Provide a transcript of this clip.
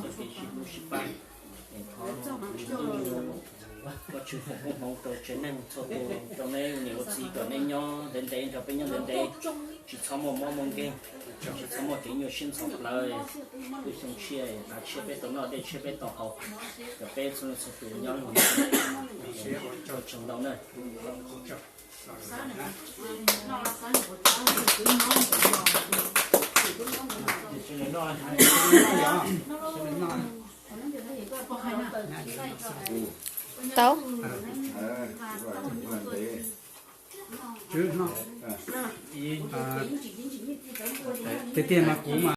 txoj kev sib hlub sib pab. Es thov Vajtswv foom koob hmoov rau tsev neeg txhua tus, rau neb niam ua txiv kom neb nyob ntev ntev nrog peb nyob ntev ntev, tsis txhob muaj mob muaj nkeeg, tsis txhob muaj kev nyuaj siab ntxhov plawv. Lub xyoo tshiab, av tshiab peb tau noj, dej tshiab peb tau haus, kom peb txhua leej txhua tus nyob lub tsaug ntau na. Tau. Tiag tiag mas kuv mas